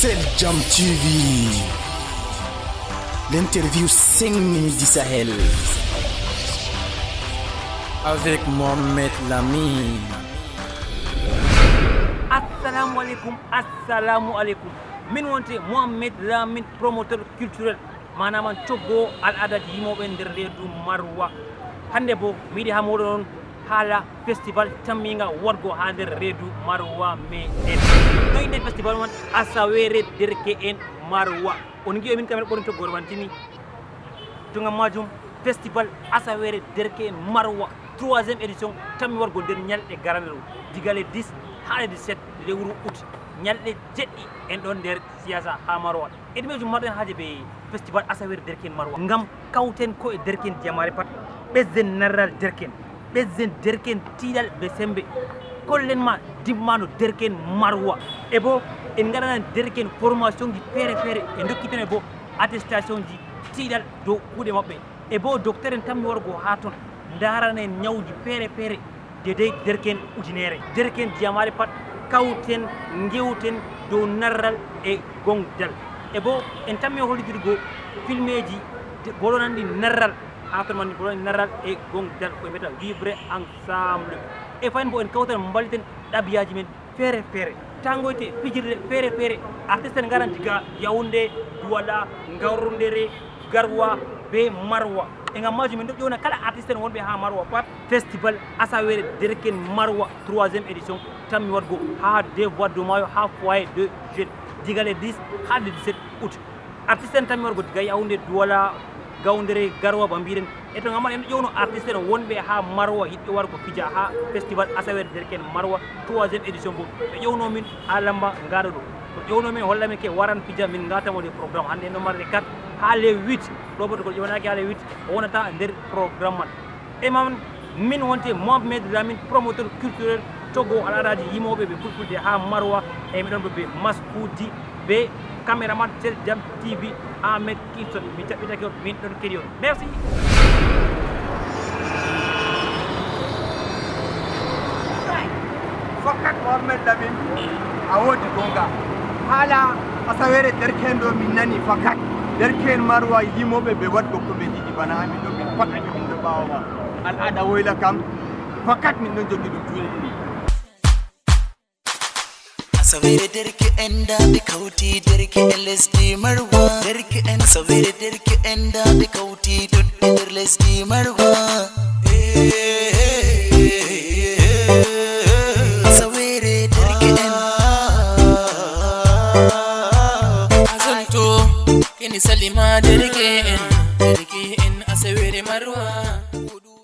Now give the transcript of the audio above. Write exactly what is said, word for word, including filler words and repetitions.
Sel Jam T V, l'interview cinq minutes du Sahel, avec Mohamed Lamine. Assalamu alaikum, assalamu alaikum. Min wonte Mohamed Lamine, promoteur culturel, maanaam coggo al'aadaaji yimooɓe nder reedu Marwa. Hannde bo, mi yiɗi haa mooɗon on haala festival tammiinga waɗgo haa nder reedu Marwa meɗen. No innde festival man? Asaweere Derke'en Marwa. On ngi'o min kam ɓorni toggoore man timi. To ngam maajum, festival Asaweere Derke'en Marwa, troisième édition, tammi waɗgo nder ñalɗe garanɗe ɗo, diga le dix haa le dix-sept lewru août. Ñalɗe jeɗɗi en ɗon nder siyaasa haa Marwa. E ɗumeejum marɗen haaje be festival Asaweere Derke'en Marwa? Ngam kawten ko'e derke'en jama'aare pat, ɓesden narral derke'en, ɓesden derke'en tiiɗal be sembe, kollen ma dimmaano derke'en Marwa. E bo en ngaɗanan derke'en formationji feere-feere, e ndokkiten ɓe bo attestationji tiiɗal dow kuuɗe maɓɓe. E bo doktor'en tammi wargo haa ton, ndaarana en nyawji feere-feere. Dedei derke'en ujunere. Derke'en jama'aare pat, kawten, ngewten dow narral e goongɗinal. E bo en tammi hollitirgo filmeeji de-, ko nanndi narral, haa ton man ko nanndi narral e goongɗinal, ko ɓe mbiyata vivre ensemble. E fahin bo en kawtan mballiten ɗabi'aaji men feere-feere. Tangoyte fijirle feere-feere. Artiste en ngaran diga Yaoundé, Douala, Ngaoundéré, Garoua be Marwa. E ngam maajum, min ɗo ƴewna kala artiste en wonɓe haa Marwa pat. Festival Asaweere Derke'en Marwa, troisième édition, tammi waɗgo haa deux voies de Mayo, haa foyer de jeunes, diga le dix haa le dix-sept août. Artiste en tammi waɗgo diga Yaoundé, Douala, Ngaoundéré, Garoua, ba mbiɗen. E to ngam man en ɗo ƴewno artiste en wonɓe haa Marwa, yiɗɓe wargo fija haa festival Asaweere Derke'en Marwa, troisième édition bo. Ɓe ƴewno min haa lamba ngaɗo ɗo. Ko ƴewno min, holla min ke waran fija, min ngata mo nder programme. Hannde en ɗo mari le quatre haa le huit. Ɗo bo to ko ƴewnaki haa le huit, o wonata nder programme man. E man, min wonte Mohamed Lamine, promoteur culturel, coggo al'aadaaji yimooɓe ɓe fulfulde haa Marwa. E miɗon ɗo be maskuuji, be caméraman Sel Jam T V, Ahmed Kipson. Mi jaɓɓitake on, min ɗon keɗi on. Merci. Fakat Mohamed Lamine, a woodi goonga. Haala Asaweere Derke'en ɗo min nani fakat. Derke'en Marwa yimooɓe ɓe waɗgo ko ɓe ngiɗi bana amin ɗo min fotani min ɗo ɓaawo ma. Al'aada woyla kam, fakat min ɗon jogi ɗum juuɗe ɗiɗi. Asaweere Derke'en ndaa ɓe kawti, derke'en lesdi Marwa. Derke'en, Asaweere Derke'en ndaa ɓe kawti, ɗuɗɓe nder lesdi Marwa. Asaweere Derke'en. Azanto, keni Salima Derke'en, Derke'en Asaweere Marwa.